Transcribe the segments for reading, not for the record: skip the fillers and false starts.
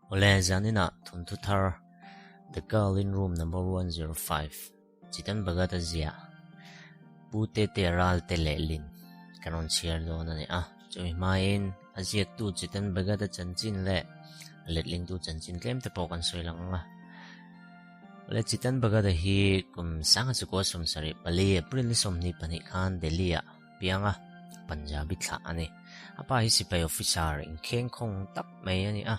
Awle, zaninah thawnthu thar The Girl in Room Number 105 Chetan Bhagat a ziah Pu Tete Ralte lehlin kan rawn chhiar dawn a ni a. Chumi hmain a ziaktu Chetan Bhagat a chanchin leh a letlingtu chanchin tlem te pawh kan sawi lang ang a. Awle, Chetan Bhagat a hi kum sanga chukua 74 April ni 22 khan Delhi ah piang a, Punjabi thlah a ni. A pa hi sipai officer inkhengkhawng tak mai a ni a.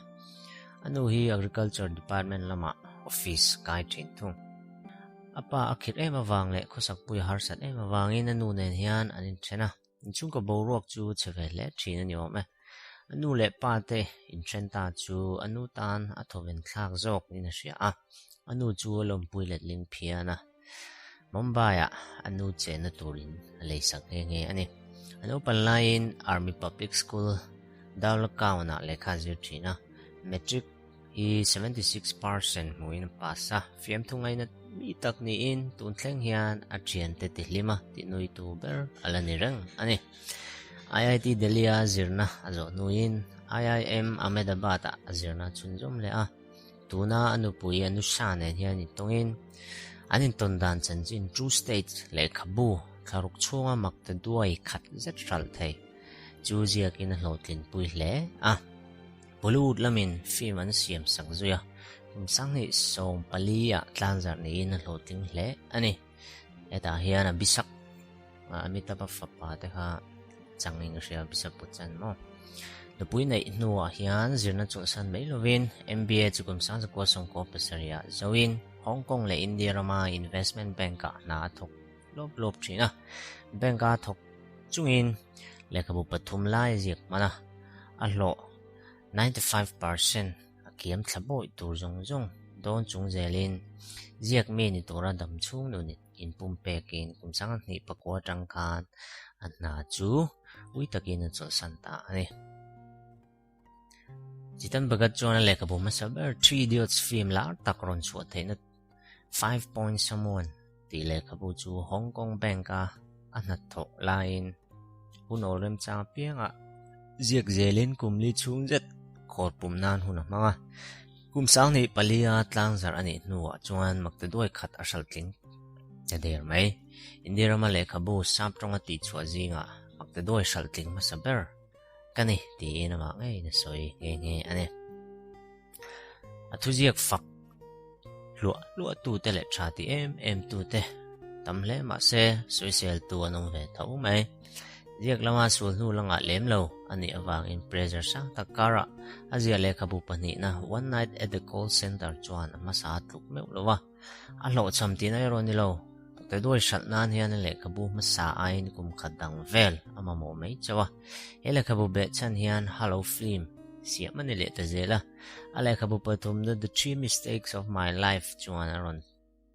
A nu hi Agriculture Department lamah office kai thin thung. A pa a khirh em avang leh khawsakpui a harsat em avangin a nu nen hian an inthen a. Inchhungkaw boruak chu chhe ve hle thin a ni awm e. A nu leh pa te inthen ta chu a nu tan a thawven thlak zawk niin a hria a. A nu chu a lawmpui letling phian a. Mumbai-ah a nu chenna turin a leisak nghe nghe a ni. A naupan laiin Army Public School, Daulakawn-ah lehkha a zir thin a, Matric hi 76% hmuhin a pass a, fiamthu ngaina mi tak niin tun thleng hian a thiante tihlim a tihnuitu ber a la ni reng a ni. IIT Delhi-a zirna a zawh hnuin IIM Ahmedabad-ah a zirna a chhunzawm leh a. Tuna a nupui Anusha nen hian intawngin an intawn dan chanchin True State lehkhabu thlaruk chhunga makta duai khat zet hralh thei chu ziakin a hlawhtlinpui hle a. Bollywood lamin film an siam sak zui a, kum 2014 ah tlanzarh niin a hlawhtling hle a ni. Hetah hian a bisak Amitabh fapa te kha changin ka hria Abhishek Bachchan maw. Nupui neih hnuah hian zirna chawlhsan mai lovin MBA chu kum 1997 ah zoin Hong Kong leh India rama investment bank ah hna a thawk lawp lawp thin a. Bank a thawk chungin lehkhabu pathum lai a ziak hman a, a hlawh 95% a kiam thla bawih tur zawng zawng dawn chung zelin ziak mi ni tura dam chhung nun inpumpekin kum 2009 atang khan a hna chu ui takin a chawlhsan ta a ni. Chetan Bhagat chuan a lehkhabu hmasa ber Three Idiots film lar tak rawn chhuah theihna Five Point Someone tih lehkhabu chu Hong Kong Bank-a a hnathawh laiin hun awl remchang apiangah ziak zelin kum li chhung zet khawr pum nan hun a hmang a. Kum 24 a tlangzarh a nih hnuah chuan maktaduai khat a hralh tling ta der mai. India rama lehkhabu sap tawnga tihchhuah zingah maktaduai hralh tling hmasa ber ka ni tiin amah ngeiin a sawi nghe nghe a ni. A thuziak fak hluah hluah tute leh tha ti em em tute tam hle mahse sawisel tu an awm ve tho mai. Ziak lama sul hnu la ngah lem lo a nih avangin pressure sang tak karah a ziah lehkhabu pahnihna One Night at the Call Center chuan a hmasa a tluk meuh lo a. A hlawhchham tihna erawh ni lo, Tawhte hralh nan hian a lehkhabu hmasa aiin kum khat dang vel a mamawh mai chauh a. He lehkhabu behchhan hian Hello Film siam a ni leh ta zel a. A lehkhabu pathumna The Three Mistakes of My Life chuan a rawn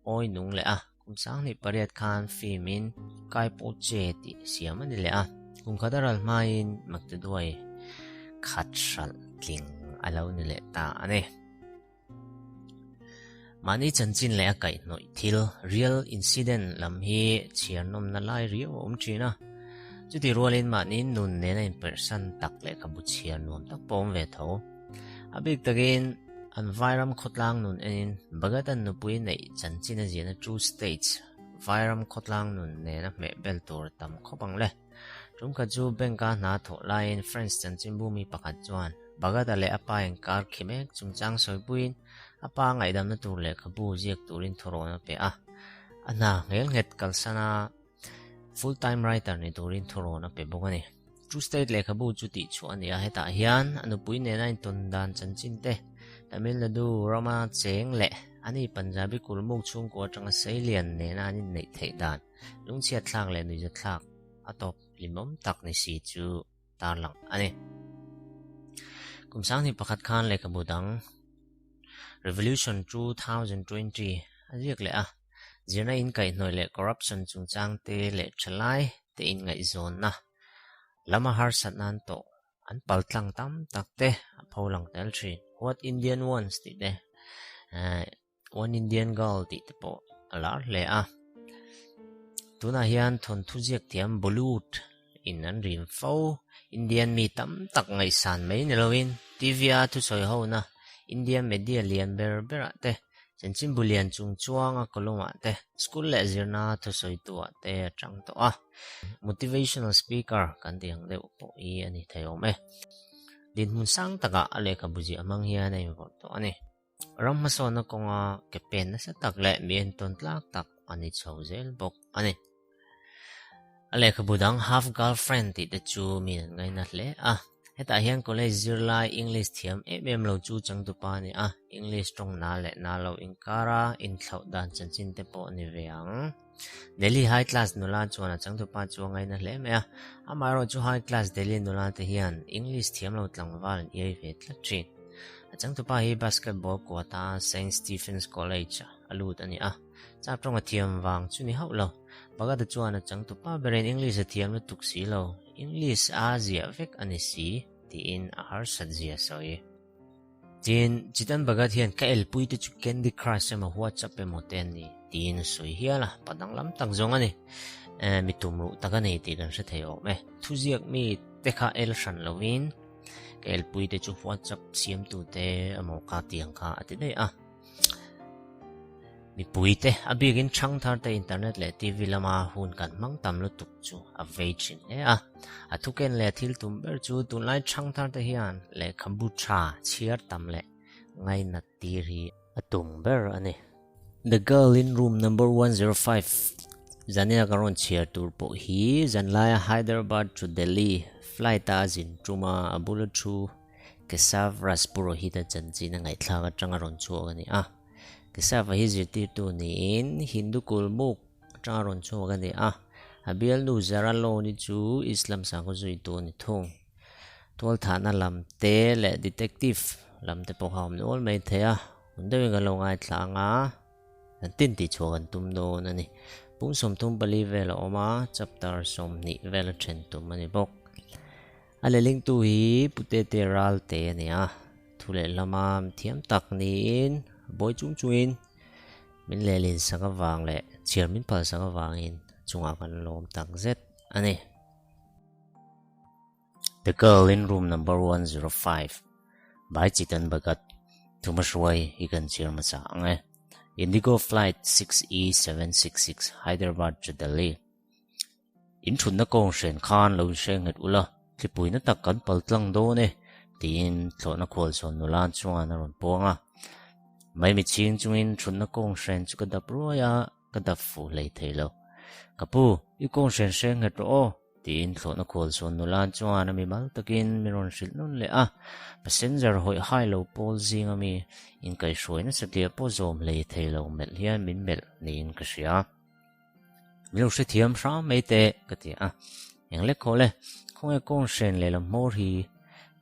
awi nung leh a. Kum 2008 khan film in Kai Po Che tih siam a ni leh a. Kum khat a ral hmain Maktaduai khat hralh tling a lo ni leh ta a ni. Mahni chanchin leh a kaihhnawih thil, real incident, lam hi chhiar nawmna lai riau a awm thin a. Chutih rualin mahni nun nena inperhsan tak lehkhabu chhiar nuam tak pawh a awm ve tho. A bik takin an vairam khawtlang nun enin Bhagat-a'n nupui neih chanchin a ziahna True States vairam khawtlang nun nena hmeh bel tur a tam khawp ang le. Tumkhat chu bank-a hna thawh laiin French chanchinbu mi pakhat chuan Bhagat-a leh a pa inkar khi mek chungchang sawipuiin a pa ngaihdamna tur lehkhabu ziak turin thurawn a pe a. A hna nghel nghet kalsana full-time writer ni turin thurawn a pe bawk a ni. True State lehkhabu chu tihchhuah a ni a, hetah hian a nupui nena intawn dan chanchin te, Tamil Nadu rama cheng leh ani Punjabi kulmuk chhungkua atanga seilian nena an inneih theih dan, Lungchhiat thlak leh nuihza thlak a tawp hlimawm tak ni si chu tarlang a ni. Kum 2001 khan lehkhabu dang Revolution 2020 a ziak leh a, zirna inkaihhnawih leh corruption chungchang te leh thalai te inngaihzawnna lama harsatna an tawh an paltlang tam tak te a pholang tel thin. What Indian Wants tih te One Indian Girl tih te pawh a lar hle a. Tunah hian thawnthu ziak thiam Bollywood in an rim fo. Indian mi tam tak ngaihsan mai ni loin TV a thusawi hona India media lian ber berah te, chanchinbu lian chung chuanga column-ah te, school leh zirna thusawitu-ah te a chang tawh a. Motivational speaker kan tih ang deuh pawh hi a ni thei awm e. Dinhmun sang takah a lehkhabu ziah hmang hian a invawrh tawh a ni. Ram hmasawnna kawnga ke pen nasa tak leh mi entawn tlak tak a ni chho zel bawk a ni. A lehkhabu dang Half Girlfriend tih te chu mi an ngaina hle a. Hetah hian college zirlai English thiam em em lo chu changtupa a ni a, English tawng na leh na lo inkara inthlauh dan chanchin te pawh a ni ve ang. Delhi High Class nula chuan a changtupa chu a ngaina hle mai a, amaherawhchu High Class Delhi nula te hian English thiam lo tlangval an iai ve tlat thin. A changtupa hi basketball quota Saint Stephen's College a lut a ni a, chap tawng a thiam vang chu ni hauh lo. Bagata chuan a changtupa berin English a thiam lutuk si lo, English a ziah vek a ni si tiin a harsat zia sawi. Tin, Chitan Bhagat hian ka elpui te chu Candy Crush emaw WhatsApp emaw te an ni tiin a sawi hial a, pa danglam tak zawng a ni. Eh, mi tum ruh tak a ni tih kan hre thei awm e. Thuziak mi te kha el hran lovin ka elpui te chu WhatsApp siamtu te emaw ka tiang kha a ti daih a. Mipui te, a bikin ṭhang thar te internet leh TV lama hun kan hmang tam lutuk chu a vei ṭhin hle a. A thuken leh a thil tum ber chu tunlai ṭhang thar te hian lehkhabu ṭha chhiar tam leh ngainat tir hi a tum ber a ni. The Girl in Room Number 105 Zanina ka rawn chhiar tur pawh hi zanlaia Hyderabad to Delhi flight-a a zin ṭuma a bula ṭhu Kesav Rajpurohit-a chanchin a ngaihthlak aṭanga rawn chhuak a ni a. Kesava hi zirtirtu niin Hindu kulmuk aṭanga rawn chhuak a ni a. A bialnu Zara Lone-i chu Islam sakhaw zuitu a ni thung. Tualthahna lam te leh detective lam te pawh kha a awm nual mai thei a, hun deuhin kan lo ngaithla ang a, kan tin tih chhuah kan tum dawn a ni. Pum 34 vel a awm a, chapter 20 vel a then tum a ni bawk. A lehlingtu hi Pu Tete Ralte a ni a, thu leh lama mithiam tak niin a bawi chung chungin min lehlin sak avang leh chhiar min phal sak avangin a chungah kan lawm tak zet a ni. The Girl in Room Number 105 by Chetan Bhagat Thumahruai hi kan chhiar hmasa ang e. Indigo Flight 6E766 Hyderabad to Delhi. In thutna kawng hren khan lo inhre nghet ula, thlipuina tak kan pal tlang dawn e, tiin thlawhna khualchhawn nula chuan a rawn puang a. Maimi chhing chungin thutna kawng hren chu ka dap ruai a, ka dap fuh hlei thei lo. Ka pu, i kawng hren hre nghet rawh aw, tiin thlawhna khualchhawn nula chuan a mimal takin min rawn hrilh nawn leh a. Passenger hawih hai lo pawl zinga mi inkaihhruai nasa tliah pawh zawm hlei thei lo melh hian min melh niin ka hria. Min lo hrethiam hram mai teh ka ti a, eng lek khaw le, khawnge kawng hren lehlam hmawr hi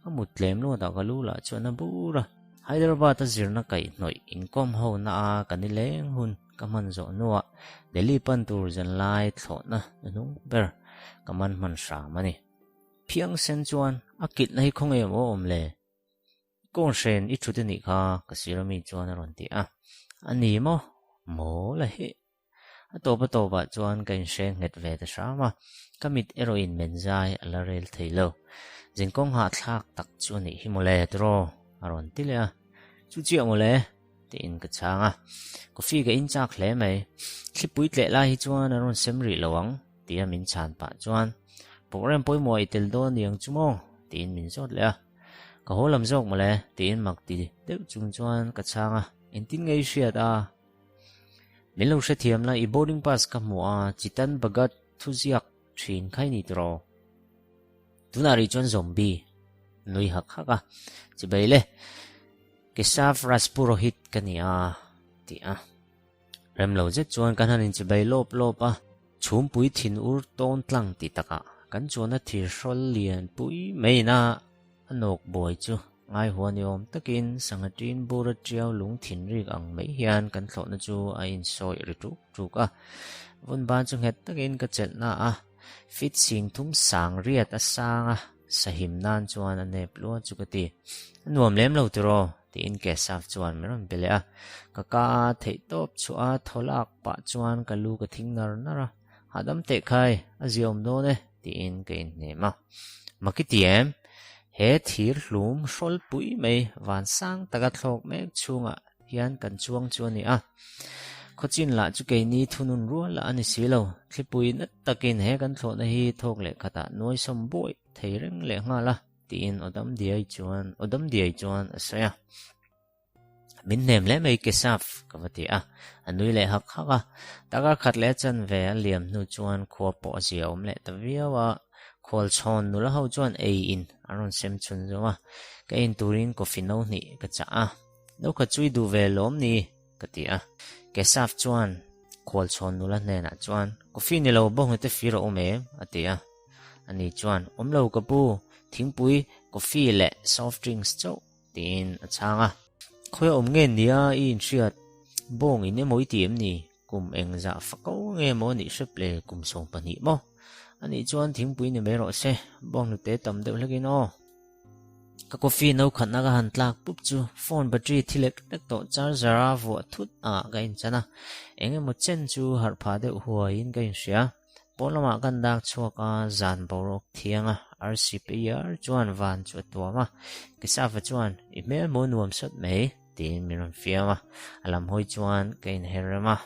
ka mut tlem luatah ka lu lah chuan a bur a. Hyderabad a zirna kaihhnawih inkawm ho na a ka ni leng hun ka hman zawh hnuah Delhi pan tur zanlai thlawhna hnuhnung ber ka man hman hram a ni. Phiang sen chuan a kilhna hi khawnge maw awm le? Kawng hren i thut a nih kha ka sir ami chuan a rawn ti a, a ni maw? Maw la hi. A tawp a tawpah chuan ka inhre nghet ve ta hram a, ka mit erawhin men zai a la rel thei lo. Zinkawng hahthlak tak chu a nih hi mawle tiraw? a rawn ti leh a. Chu chiah mawle? tiin ka chhang a. Coffee ka in chak hle mai. Thlipui tleh lai hi chuan a rawn sem rih lo ang tia min chhan pah chuan Program pawimawh i tel dawn niang chu maw? tiin min zawt leh a. Ka haw lam zawk mawle tiin mak ti deuh chung chuan ka chhang a. Engtin nge i hriat a? Min lo hrethiam la, i boarding pass ka hmu a, Chitan Bhagat thuziak thin kha i ni tiraw? Tunah rih chuan zombie nui hak hak a, Chibai le, Keshav Rajpurohit ka ni a, ti a. Rem lo zet chuan kan han inchibai lawp lawp a, chhumpui thin ur tawn tlang ti takah kan chuan a thir hrawl lian pui maiin a A nawk buai chu ngaihuan ni awm takin sangha ṭin bura ṭiau lung thin rik ang mai hian kan thlawhna chu a insawi ri ṭuk ṭuk a. Vun ban chu nghet takin ka chelh na a, fit sing thum sang riat a sang a, sahim nan chuan a nep lua chu ka ti. A nuam lem lo tiraw? tiin Keshav chuan min rawn be leh a. Ka ka a theihtawp chhuah a thaw lak pah chuan ka lu ka thing nar nar a. Hahdam teh khai, a ziaawm dawn e, tiin ka inhnem a. Mak i ti em? He thir hlum hrawlpui mai van sang taka thlawk mek chhungah hian kan chuang chu a ni a. Khawchin lah chu keini thunun rual lah a ni si lo. Thlipui nat takin he kan thlawhna hi thawk leh khatah nuaisawm buaih thei reng leh nghal a, tiin Awdam Diai chuan Awdam Diai chuan a sawi a. Min hnem hle mai Keshav, ka va ti a. A nui leh hak hak a. Takar khat leh a chanve a liam hnu chuan khua pawh a zia awm leh ta viau a. Khualchhawn nula ho chuan ei in an rawn sem chhun zawm a. Ka in turin coffee no hnih ka chah a. No khat chu i duh ve lawm ni? ka ti a. Keshav chuan khualchhawn nula hnenah chuan, Coffee ni lo bawnghnute fir a awm em? a ti a. Ani chuan, Awm lo ka pu, thingpui, coffee leh soft drinks chauh tiin a chhang a. Khawi a awm nge nia i inhriat? Bawng in emaw i ti em ni? Kum engzah fako nge maw nih hrep le kum 12 maw? Anih chuan thingpui ni mai rawh se, bawng hnute tam deuh hlekin aw. Ka coffee no khatna ka han tlak pup chu phone battery thi lek lek tawh charger a vuah thut ah ka inchan a, eng emaw chen chu harh phah deuh huaiin ka inhria. Pawn lamah kan dak chhuak a, zan boruak thiang a, arsi peiar chuan van chu a tuam a, Kesava chuan, I hmel maw nuam sawt mai? tiin min rawn fiam a, a lam hawi chuan ka inher rem a.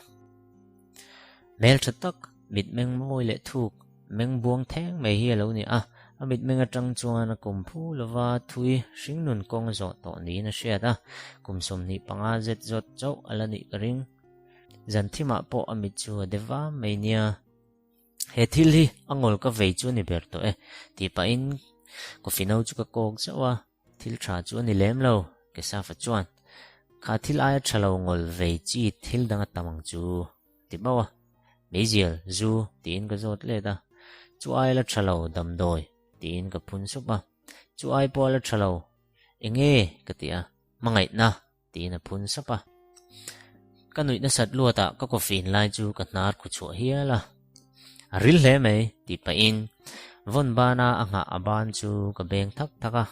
Hmel tha tak, mitmeng mawi leh thuk, meng buang theng mai hi a lo ni a, a mitmeng atang chuan a kum phu lova thui hringnun kawng zawh tawh niin a hriat a, kum 25 zet zawt chauh a la nih ka ring. Zan thimah pawh a mit chu a de vam mai nia. He thil hi a ngawl ka vei chu a ni ber tawh e, tih pahin coffee no chu ka kawk zauh a, thil tha chu a ni lem lo, Kesafa chuan kha thil aia tha lo ngawl vei chi thil dang a tam ang chu ti bauh a, meizial, zu tiin ka zawt let a, chu aia la tha lo damdawi tiin ka phun sup a, chu ai pawh a la tha lo, enge ka ti a, hmangaihna tiin a phun sap a. Ka nuih nasat luatah ka coffee in lai chu ka hnar khu chhuah hial a. A ril hle mai tih pahin vawn bana a nghah a ban chu ka beng thak thak a.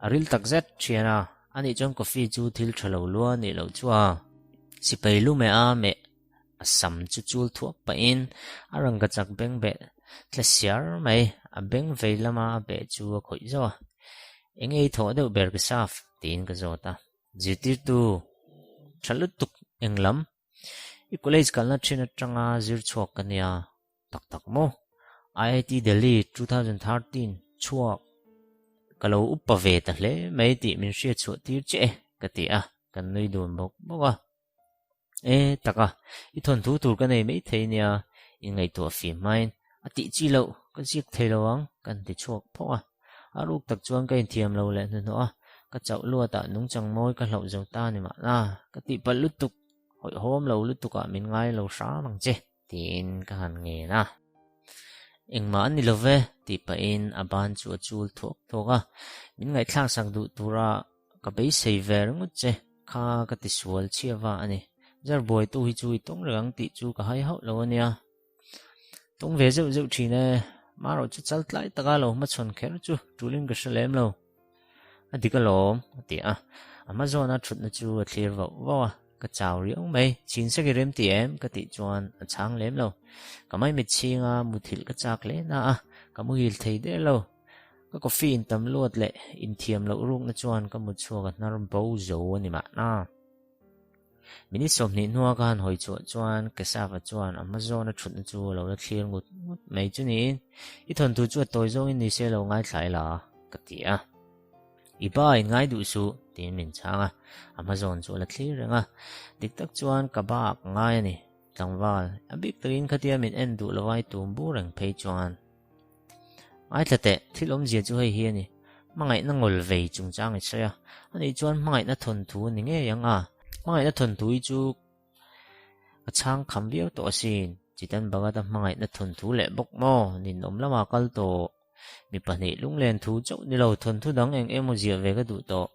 A ril tak zet thian a, anih chuan coffee chu thil tha lo lua nih loh chu a. Sipai lu meh a meh a sam chu chul thuak pahin a rangka chak beng beh tla siar mai, a beng vei lama a beh chu a khawih zauh a. Eng ei thawh deuh ber ka saf? tiin ka zawt a. Zirtirtu tha lutuk eng lam? I college kalna thin atanga zir chhuak ka nia tak tak maw? IIT Delhi 2013 chhuak ka lo upa ve ta hle mai tih min hriat chhuah tir che e ka ti a, kan nui dun bawk bawk a. E tak a, i thawnthu tur ka nei mai thei nia, inngaihtuah fim hmain a tih chi loh ka ziak thei lo ang kan ti chhuak phawk a. A ruk tak chuan ka inthiam lo leh hnuhnawh a, ka chauh luatah nungchang mawi ka hlauh zo ta ni mahna, ka tihpalh lutuk, hawihhawm lo lutukah min ngai lo hram ang che, tiin ka han ngen a. Engmah a ni lo ve, tih pahin a ban chu a chul thuak thuak a, min ngaihthlak sak duh tura ka beisei ve ringawt che, kha ka tisual chhiava a ni. Zar buaitu hi chu i tawng reng ang tih chu ka hai hauh lo a nia. Tawng ve zeuh zeuh thin e, marawh chu chal tlai taka lo hmachhawn kher chu tulin ka hre lem lo. A dik alawm, a ti a. A hma zawna thutna chu a thlir vauh vauh a, ka chau riau mai. Chhin sek i rem ti em? ka tih chuan a chhang lem lo. Ka maimit chhinga muthilh ka chak hle na a, ka muhil thei der lo. Ka coffee intam luat leh inthiam loh rukna chuan ka mut chhuak a hnar bo zo a ni mahna. Minute 20 hnua ka han hawi chhuah chuan Kesava chuan a hma zawna thutna chu a lo la thlir ngut ngut mai chu niin, I thawnthu chu a tawi zawngin ni se lo ngaithla ila, ka ti a. I ba in ngai duh suh, tiin min chhang a, a hma zawn chu a la thlir reng a. Dik tak chuan ka ba ka ngai a ni, tlangval, a bik takin khatia min en duh lova i tum bur reng phei chuan. Ngaithla teh, thil awmzia chu hei hi a ni. Hmangaihna ngawl vei chungchang i sawi a, anih chuan hmangaihna thawnthu a ni ngei ang a. Hmangaihna thawnthu hi chu ka chhang kham viau tawh asin. Chitan Bhagat-a hmangaihna thawnthu leh bawk maw? Ninawm lama kal tawh. Mi pahnih lunglen thu chauh ni lo, thawnthu dang eng emaw ziah ve ka duh tawh.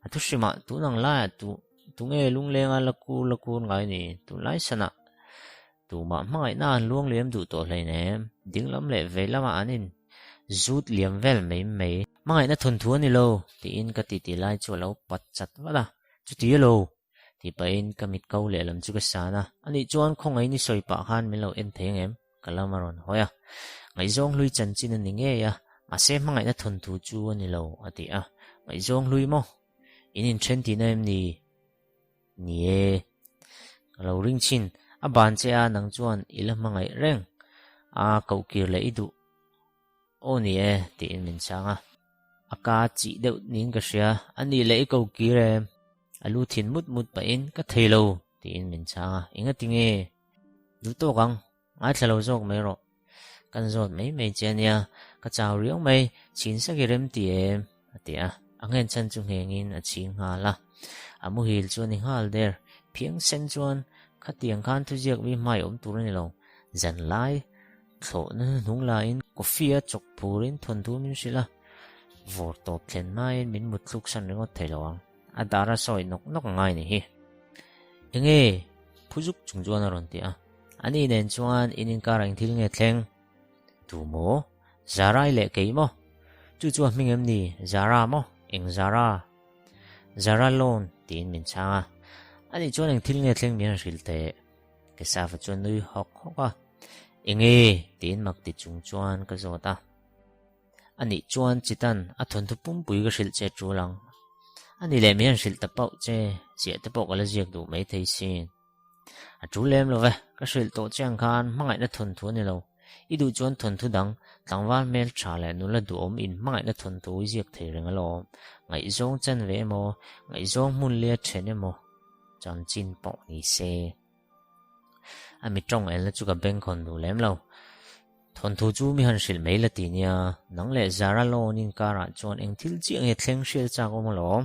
A thu hrimah tun ang laiah tu tunge lunglenga la kur la kur ngai ni? Tunlai sanah Tumah hmangaihna an luang liam duh tawh hleinem, dinglam leh vei lamah an in zut liam vel mai mai. Hmangaihna thawnthu a ni lo, tiin ka titi lai chu a lo pat chat vat a, Chuti a lo, tih pahin ka mit ko lehlam chu ka san a, anih chuan khawngaih ni sawi pah khan min lo en thei ang em? Ka lam a rawn hawi a, ngaihzawng hlui chanchin a ni ngei a. Mahse hmangaihna thawnthu chu a ni lo, a ti a. Ngaihzawng hlui maw? In inthen tihna em ni? Ni e. Ka lo ring chhin. A ban che a, nang chuan i la hmangaih reng a, koh kir leh i duh. Aw ni e, tiin min chhang a. A ka chih deuh niin ka hria. A nih leh i ko kir em? A lu thin mut mut pahin, Ka thei lo, tiin min chhang a. Engati nge? Duh tawk ang. Ngaithla lo zawk mai rawh. Kan zawt mai mai che ania, ka chau riau mai, chhin sak i rem ti em? a ti a. A nghen chhan chu nghengin a chhing nghal a. A muhil chu a ni nghal der. Phiang sen chuan khatiang khan thuziak mi hmai awm tur a ni lo. Zan lai thlawhna hnuhnung laiin coffee a chawk phurin thawnthu min hrilh a. Vawr tawp thlen hmain min mut thluk san ringawt thei lo ang. A dar a sawi nawk nawk angai ni hi. Enge? Phu zuk chung chuan a rawn ti a. Ani nen chuan in inkar eng thil nge thleng? Tu maw? Zarai leh kei maw? Chu chu a hming em ni? Zara maw? Eng Zara? Zara Loan tiin min chhang a. Ani chuan eng thil nge thleng min han hrilh teh? Kesava chuan nui hawk hawk a. Enge? Tiin mak ti chung chuan ka zawt a. A nih chuan Chitan a thawnthu pumpui ka hrilh che tul ang. A nih leh min han hrilh ta pauh che, ziah te pawh ka la ziak duh mai thei sin. A tul lem lo ve, ka hrilh tawh che ang khan hmangaihna thawnthu a ni lo. I duh chuan thawnthu dang, tlangval hmel tha leh nula duhawm in hmangaihna thawnthu i ziak thei reng alawm. Ngaihzawng chen ve emaw, ngaihzawng hmun lia then emaw chanchin pawh ni se. A mi tawng elna chu ka bengkhawn duh lem lo. Thawnthu chu mi han hrilh mai la ti nia, nang leh Zara Loan inkarah chuan eng thil chiah nge thleng hriat chak awm alawm?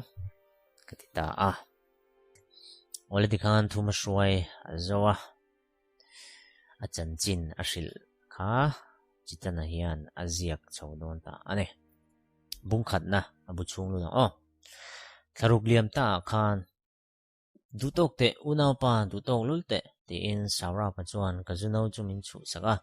Ka ti ta a. Awle tikhan thum a hruai a zo a, a chanchin a hrilh kha Chitana hian a ziak chho dawn ta a ni. Bungkhatna a bu chhung lut ang aw. Thlaruk liam ta ah khan Duh tawk teh, unaupa, duh tawk lul teh, tiin Saurabh-a chuan ka zu no chu min chhuhsak a.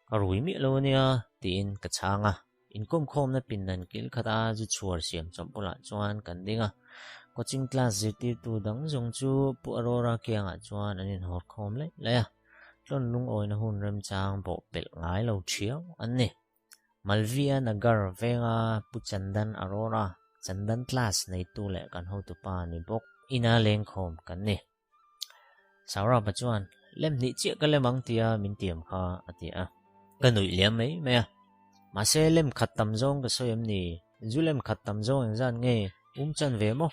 Ka rui miah lo ania, tiin ka chhang a. Inkawmkhawmna pindan kil khata zu chhuar siam chawp bulah chuan kan ding a. Coaching class zirtirtu dang zawng chu Pu Arora kiangah chuan an inhawr khawm laih laih a. Tlawn lungawina hun remchang bawh pelh ngai lo thiau an ni. Malviya Nagar venga Pu Chandan Arora, Chandan class neitu leh kan hotupa ni bawk ina lengkhawm kan ni. Saurabh-a chuan, Lem hnih chiah ka lem ang tia min tiam kha, a ti a. Ka nuih liam mai mai a. Mahse, lem khat tam zawng ka sawi em ni? Zu lem khat tam zawng engzat nge? Um chan ve maw?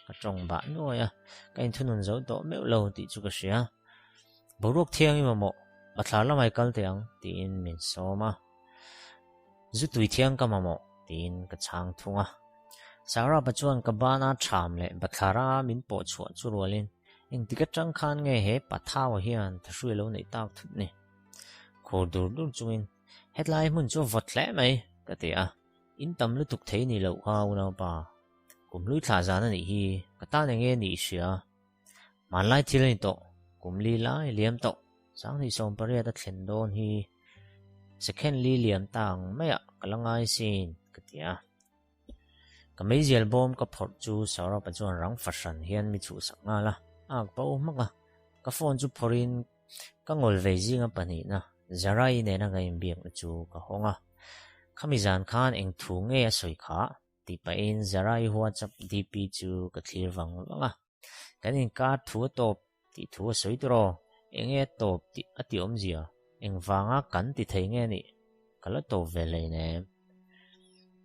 Ka tawng bah nuai a, ka inthunun zo tawh meuh lo tih chu ka hria. Boruak thiang i mamawh, bathlar lamah i kal teh ang, tiin min sawm a. Zu tui thiang ka mamawh, tiin ka chhang thung a. Saurabh-a chuan ka bana ṭham leh bathlara min pawh chhuah chu rualin, Engtik aṭang khan nge he Pathaua hian thahrui a lo neih tak thut ni? Khur dur dur chungin, Hetlai hmun chu a vawt hle mai, ka ti a. In tam lutuk thei ni loh kha unaupa. Kum hlui thlah zan a nih hi, ka tan eng nge nih i hria? Hmanlai thil a ni tawh, kum li lai liam tawh, 2018 a thlen dawn hi second li liam ta ang maiah ka la ngai sin, ka ti a. Ka meizial bawm ka phawrh chu Saurabh-a chuan rang fahran hian mi chhuhsak nghal a, a ak bo hmak a. Ka phone chu phawrhin ka ngawl vei zinga pahnihna Zarai nena ka inbiakna chu ka hawng a. Khami zan khan eng thu nge a sawi khah? Tih pahin Zarai WhatsApp DP chu ka thlir vang vang a. Kan inkar thu a tawp tih thu a sawi tur aw, eng nge a tawp tih a ti awmzia, engvanga kan ti thei nge nih? Ka la tawp ve hleinem.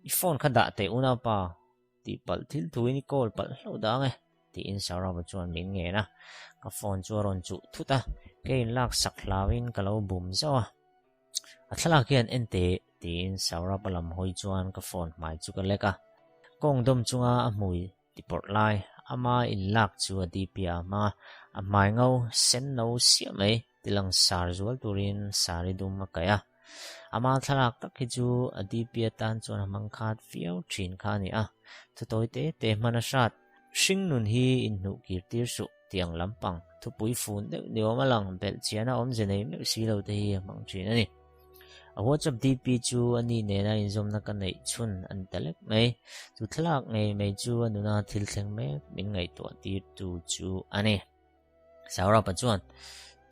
I phone kha dah teh unaupa, tih palh thil thuin i call palh hlauh dah ang e, tiin Saurabh-a chuan min ngen a. Ka phone chu a rawn chuh thut a, kei inlak sak hlauin ka lo bum zauh a. A thlalak hian en teh, tiin Saurabh-a lam hawi chuan ka phone hmai chu ka lek a. Kawng dawm chunga a hmui Ti pawrh lai, ama inlak chu a DP a hmang a, a hmai ngo sen no siah mai ti lang sar zual turin sari dum a kaih a. Ama thlalak tak hi chu a DP atan chuan a hmang khat viau thin kha a ni a, thutawi te te hman a hrat. Hring nun hi inhnuh kir tir suh tiang lampang thupui fun deuh ni awm a lang belh chian a awmze nei meuh si lo te hi a hmang thin a ni. A WhatsApp DP chu a ni nena inzawmna ka neih chhun a ni ta lek mai. Chu thlalak ngei mai chu a nuna thil thleng mek min ngaihtuah tirtu chu a ni. Saurabh-a chuan,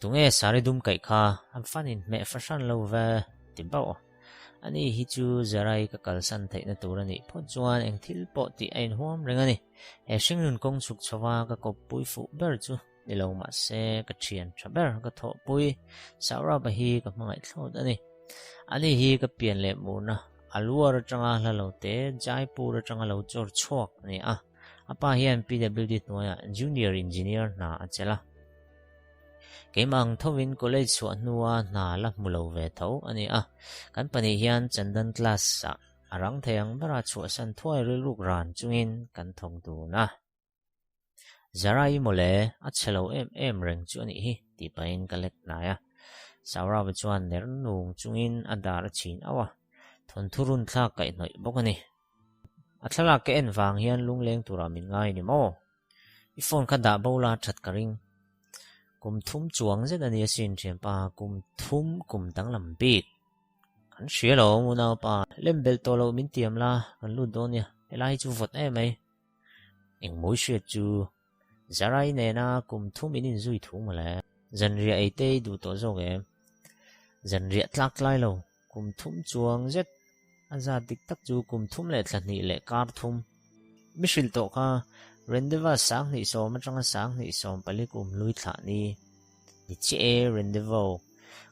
Tunge sari dum kaih kha? An fan inhmeh fahran lo ve, ti bauh a. Ani hi chu Zarai ka kalsan theihna tur a nih phawt chuan eng thil pawh tih a inhuam reng a ni. He hringnun kawng chhuk chhova ka kawppui fuh ber chu ni lo mah se ka thian tha ber ka thawhpui Saurabh-a hi ka hmangaih thlawt a ni. Ani hi ka pian leh murna Alwar atanga hla lo te Jaipur atanga lo chawr chhuak a ni a. A pa hian PWD hnuaiah Junior Engineer hna a chelh a. Keimah ang thovin college chhuah hnua hna la hmu lo ve tho a ni a. Kan pahnih hian Chandan class-ah a rang thei ang bera chhuahsan thuai rilruk ran chungin kan thawk dun a. Zarai mawle, a chhe lo em em reng chu a nih hi, tih pahin ka let hnai a. Saurava chuan ner nung chungin a dar a chhin auh a, thawnthu run thlak kaihhnawih bawk a ni. A thlalak ka en vang hian lungleng turah min ngai ni maw? I phone kha dah bo la that ka ring. Kum thum chuang zet a ni asin thianpa, kum thum kum danglam bik. Kan hria lo unaupa, lem belh tawh loh min tiam la, kan lut dawn nia, helai hi chu vawt em mai. Engmawi hriat chu Zarai nena kum thum in inzui thu mawle. Zanriah ei te i duh tawh zawk em? Zanriah tlak tlai lo, kum thum chuang zet a zat dik tak chu kum thum leh thla hnih leh kar thum. Mi hrilh tawh kha Rendezvous 2010 atanga 2014 kum hlui thlah ni ni chiah e Rendezvous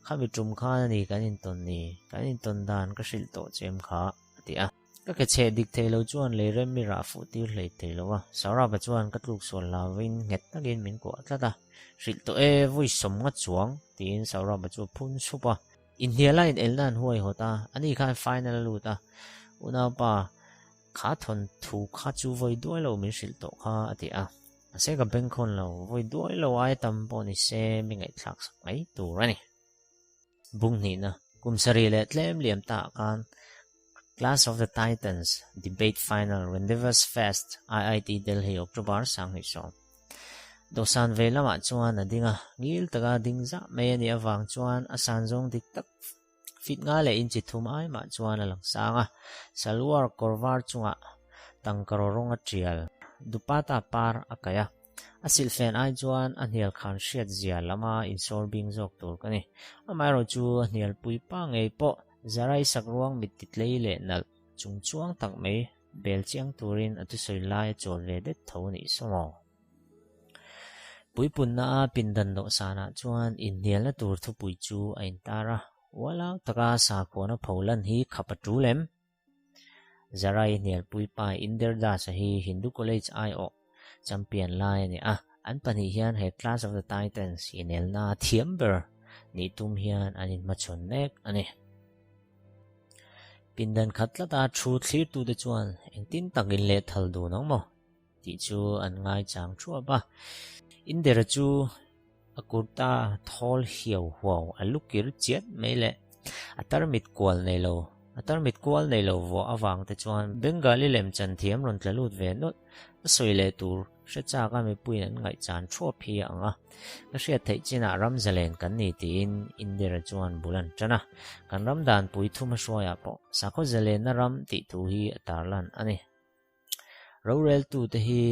khami tum khan a ni kan intawn ni, kan intawn dan ka hrilh tawh chem kha a ti a. Ka ke cheh dik thei lo chuan lei rem mi rah fuh tir hlei thei lo a, Saurabh-a chuan ka tluk sual hlauvin nghet takin min kuah tlat a, Hrilh tawh e, vawi sawm nga chuang, tiin Saurabh-a chu a phun sup a. Inhnial a inelna an huaihawt a, ani khan final a lut a, Unaupa, kha thawn thu kha chu vawi duai lo min hrilh tawh kha, a ti a. Mahse ka bengkhawn lo, vawi duai lo aia tam pawh ni se mi ngaihthlak sak mai tur a ni. Bung hnihna, kum sarih leh tlem liam ta ah khan Clash of the Titans Debate Final Rendezvous Fest IIT Delhi October 2010. Dawhsan vei lamah chuan a ding a, ngil taka ding zah mai a nih avang chuan a san zawng dik tak fit nga leh inchi thum ai mah chuan a lang sang a, salwar kawr var chungah tangkaraw rawng a tial dupatta par a kaih a. A silhfen ai chuan a hnial khan hriat zia lama insawr bing zawk tur ka ni. Amaherawh chu a hnial pui pa ngei pawh Zarai sak ruang mit ti tlei leh nalh chung chuang tak mai bel chiang turin a thusawi lai a chawl ve det tho nih saw maw? Puipunna a pindan dawhsanah chuan inhnialna tur thupui chu a intar a, ualau taka sakhuana pholan hi khap a tul em? Zarai hnialpui pa Inder Das-a hi Hindu College aiawh champion lai a ni a, an pahnih hian he Clash of the Titans inelna thiam ber nih tum hian an inhmachhawn mek a ni. Pindan khat tlata thu thlirtute chuan engtin tak inlehthal dun ang maw? tih chu an ngaichang thuap a. Indera chu a kurta thawl hiau huau a lu kir chiat mai leh a tarmit kual nei lo a tarmit kual nei lo vuah avang te chuan Bengali lem chan thiam rawn tla lut ve nawlh a sawi leh tur hre chak a mipuiin an ngaihchan thuap hi a ang a. Ka hriat theih chinah ram zalen kan ni tiin Indira chuan bul an tan a, kan ram danpui thum a hruaiah pawh sakhaw zalenna ram tih thu hi a tarlan a ni. Roreltute hi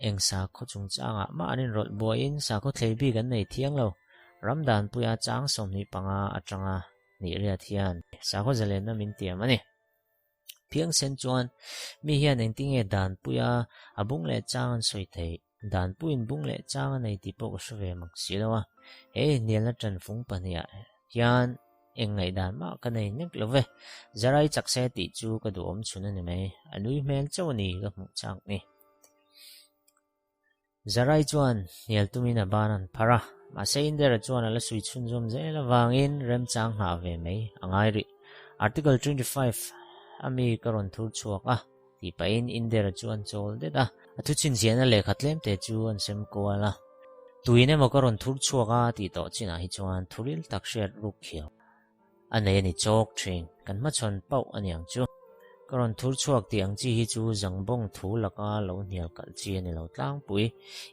eng sakhaw chungchangah mah an inrawlh buaiin sakhaw thlei bik an nei thiang lo. Ram danpuia chang 25 atanga hnih riat hian sakhaw zalenna min tiam a ni. Phiangsen chuan mi hian engtinge danpuia a bung leh chang an sawi theih? Danpuiin bung leh chang a nei tih pawh ka hre ve mak si lo a. He inhnialna ṭanfung pahniha hian eng ngaihdan mah ka nei nek lo ve. Zarai chak se tih chu ka duhawm chhun a ni mai. A nui hmel chauh a ni ka hmuh chak ni. Zarai chuan hnial tumin a ban an phar a, mahse Indera chuan a la sui chhunzawm zel avangin remchang nghah ve mai a ngai rih. Article 25 a mi ka rawn thur chhuak a. Tih pahin Indera chu an chawl det a, a thu chhinchhiahna lehkha tlemte chu an sem kual a. Tuin emaw ka rawn thur chhuak a tih tawh chinah hi chuan thuril tak hriat ruk khiau a nei a ni chawk thin, kan hmachhawn pauh a ni ang chu. Ka rawn thur chhuak tih ang chi hi chu zangbawng thu laka lo hnial kalh chi a ni lo tlangpui.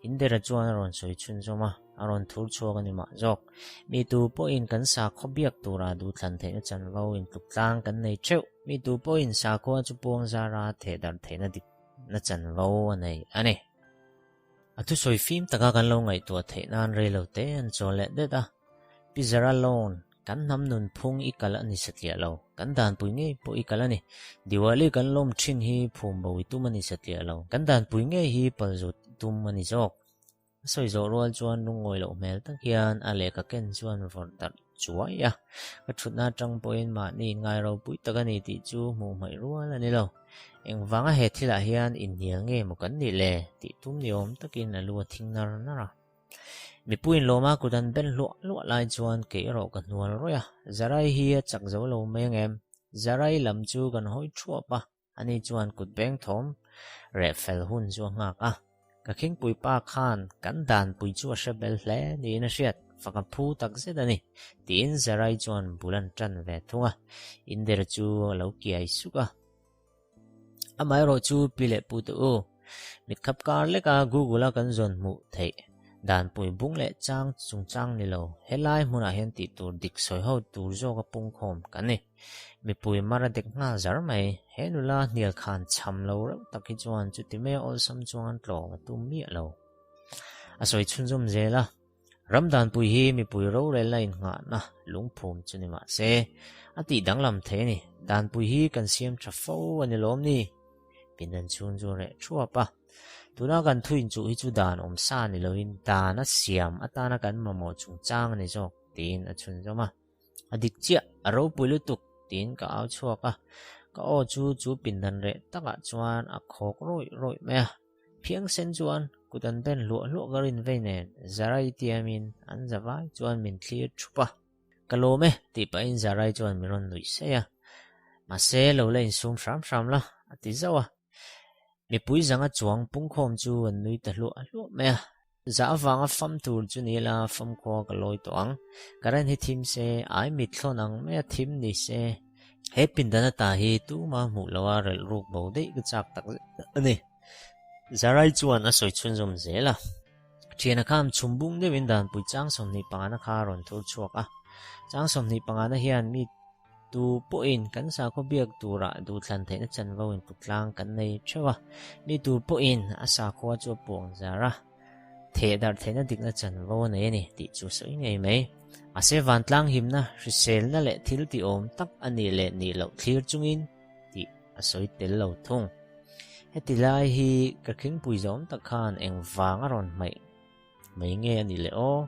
Indera chuan a rawn sawi chhunzawm a. A rawn thur chhuak a ni mah zawk. Mi tu pawhin kan sakhaw biak tura duhthlan theihna chanvo intluk tlang kan nei theuh. Mi tu pawhin sakhua chu puang zara theh darh theihna dikna chanvo a nei a ni. A thusawi fim taka kan lo ngaihtuah theih nan rei lo te an chawl leh det a. Pi Zara Loan. Kan hnam nunphung i kal a ni satliah lo, kan danpui ngei pawh i kal a ni. Diwali kan lawm thin hi phum bo i tum a ni satliah lo, kan danpui ngei hi palzut i tum a ni zawk. A sawi zawh rual chuan lungawi loh hmel tak hian a lehkha ken chuan vawrh darh chuai a, ka thutna atang pawhin mahni inngai ropui tak a ni tih chu hmuh hmaih rual a ni lo. Engvanga he thilah hian inhnial nge maw kan nih le? tih tum ni awm takin a lu a thing nar nar a. Mipuiin lawma kut an ben hluah hluah lai chuan kei erawh ka hnual rawih a, Zarai hi a chak zo lo mai ang em? Zarai lam chu kan hawi thuap a, Ani chuan kut beng thawm reh fel hun chu a nghak a. Ka khingpui pa khan kan danpui chu a hre bel hle niin a hriat, fak a phu tak zet a ni, tiin Zarai chuan bul an tan ve thung a. Indera chu a lo kiai suk a. Amaherawh chu pi leh pu te u, mitkhap kar leka Google-a kan zawn hmuh theih danpui bung leh chang chungchang ni lo, helai hmunah hian tih tur dik sawi ho tur zawka pungkhawm kan ni. Mipui mar a dek nghal zar mai. He nula hnial khan cham lo reuh tak hi chuan chuti mai awlsam chuan tlawm a tum miah lo. A sawi chhunzawm zel a, Ramdanpui hi mipui rorelna innghahna lungphum chu ni mah se, a tih danglam thei a ni. Danpui hi kan siam tha fo a ni lawm ni? Pindan chhung chu a reh thuap a. Tuna kan thu inchuh hi chu dan awm sa ni loin dan a siam atana kan mamawh chungchang a ni zawk, tiin a chhunzawm a. A dik chiah, a ropui lutuk, tiin ka au chhuak a. Ka aw chu chu pindan reh takah chuan a khawk rawih rawih mai a. Phiang sen chuan kut an ben hluah hluah ka rin vei nen Zarai tiamin an zavai chuan min thlir thup a. Ka lawm e, tih pahin Zarai chuan min rawn nuih saih a. Mahse, lo la insum hram hram la, a ti zauh a. Mipui zanga chuang pungkhawm chu an nui ta hluah hluah mai a. Zah avanga fam tur chu ni ila famkhua ka lawi tawh ang. Current hi thim se, ai mit thlawn ang maia thim ni se. He pindan ata hi tuma hmuh loha relh ruk bo daih ka chak tak zet a ni. Zarai chuan a sawi chhunzawm zel a. Thiana kham chhum bung deuhin danpui chang 25na kha a rawn thur chhuak a. Chang 25na hian mi Tu pawhin kan sakhaw biak turah duhthlan theihna chanvo inputlang kan nei theuh a, mi tu pawhin a sakhua chu a puang zar a, theh darh theihna dikna chanvo a nei a ni tih chu sawi ngei mai. Mahse vantlang himna, hriselna leh thil tihawm tak a nih leh nih loh thlir chungin tih a sawi tel lo thung. Heti lai hi ka khingpui zawm tak khan engvang a rawn hmaih Mai nge a nih leh aw?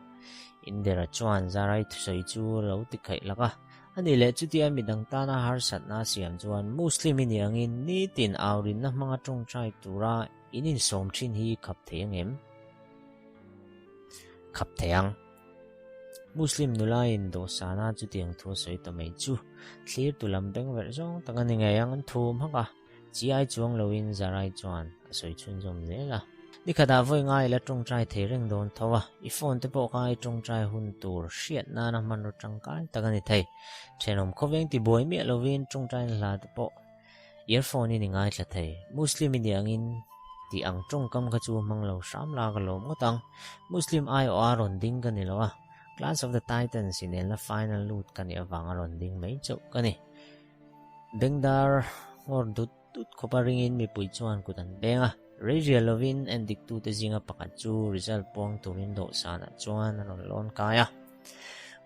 Indera chuan Zarai thusawi chu a lo ti khaih lak a. A nih leh chutia midang tana harsatna a siam chuan Muslim i nih angin nitin aurinna hmanga tawngtai tura in insawm thin hi khap thei ang em? Khap thei ang. Muslim nulain dawhsana chutiang thu a sawi ta mai chu thlirtu lam bengverh zawng tak a ni ngei ang an thum hak a. Chi ai chuang loin Zarai chuan a sawi chhunzawm zel a. Ni khatah vawi ngai ila tawngtai thei reng dawn tho a, i phone te pawh kha i tawngtai hun tur hriat nana hmanraw tangkai tak a ni thei. Thenawm khawveng ti buai miah lovin tawngtaina hla te pawh earphone in i ngaithla thei. Muslim i nih angin tih ang tawngkam kha chu hmang lo hram la ka lawm ngawt ang. Muslim aiawh a rawn ding ka ni lo a, Clash of the Titans inelna final lut ka nih avanga rawn ding mai chauh ka ni. Bengdar nghawr dut dut khawp a ringin mipui chuan kut an beng a, rei rial lovin endiktute zinga pakhat chu result puang turin dawhsanah chuan a rawn lawn kai a.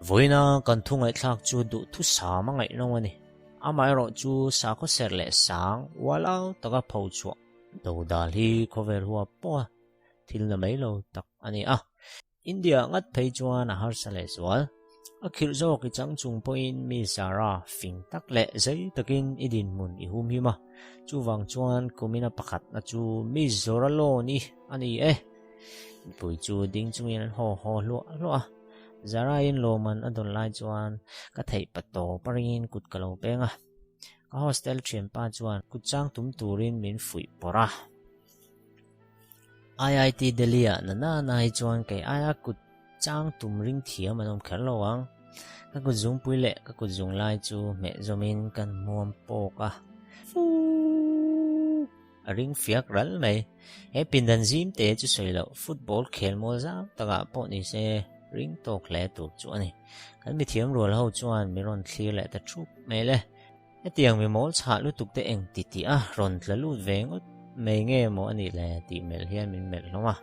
Vawiina kan thu ngaihthlak chu duhthusam a ngaihnawm a ni. Amaherawh chu sakhaw serh leh sang ualau taka pho chhuah dodal hi khawvel huap pawha thil na mai lo tak a ni a. India ngat phei chuan a harsa leh zual. A khirh zawk i chang chung pawhin mi Zara fing tak leh zei takin i dinhmun i hum him a, chuvang chuan kumina pakhatna chu mi Zora lawn i a ni e. Mipui chu ding chungin an haw haw hluah hluah a, Zara-in lawmman a dawn lai chuan ka theih pa tawp a ringin kut ka lo peng a. Ka hostel thianpa chuan kut chang tum turin min fuih pawrh a. IIT Delhi ah na na na hi chuan kei aia kut chang tum ring thiam an awm kher lo ang. Ka kut zungpui leh ka kut zung lai chu hmeh zawmin kan hmuam pawk a. Fuuuuuh! A ring fiak ral mai. He pindan zim te chu sawi loh football khel mawl zau takah pawh ni se ring tawk hle tur chu a ni. Kan mithiam rual ho chuan mi rawn thlir leh ta thup mai le. Hetiang mi mawl chhah lutuk te eng ti tih a rawn tla lut ve ngawt. mai nge maw a nih le tih melh hian min melh hlawm a.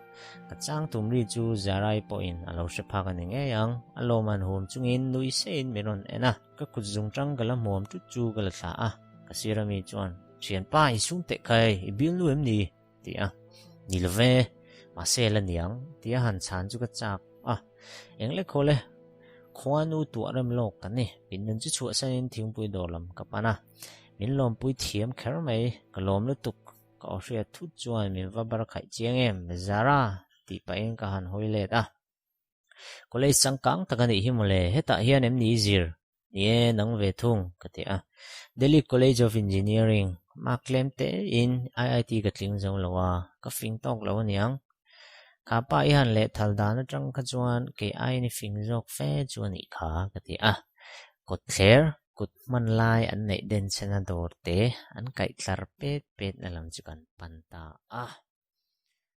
Ka chang tum ri chu Zarai pawhin a lo hre phak a ni ngei ang. A lawmhan hum chungin nui seiin min rawn en a. Ka kut zung tang ka la hmuam tut chu ka la thlah a. Ka sir ami chuan, Thianpa, i sum teh khai, i bialnu em ni? ti a. Ni lo ve, mahse la niang, tia han chhan chu ka chak a. Eng le khaw le, khuanu tuah rem lawk kan ni. Pindan chu chhuahsanin thingpui dawr lam ka pan a. Min lawmpui thiam kher mai, ka lawm lutuk. Ka aw hriat thut chuan min va bar khaih chiang em, Zara! tih pahin ka han hawi let a. College changkang tak a nih hi mawle, hetah hian em ni i zir? Ni e, nang ve thung, ka ti a. Delhi College of Engineering, mark tlem tein IIT ka tling zo lo a, ka fing tawk lo aniang. Kha pa i han leh thal dan atang kha chuan kei aiin i fing zawk fe chu a nih kha, ka ti a. Kawt thler, kut hman lai an neih denchhena dawr te an kaih tlar pet pet na lam chu kan pan ta a.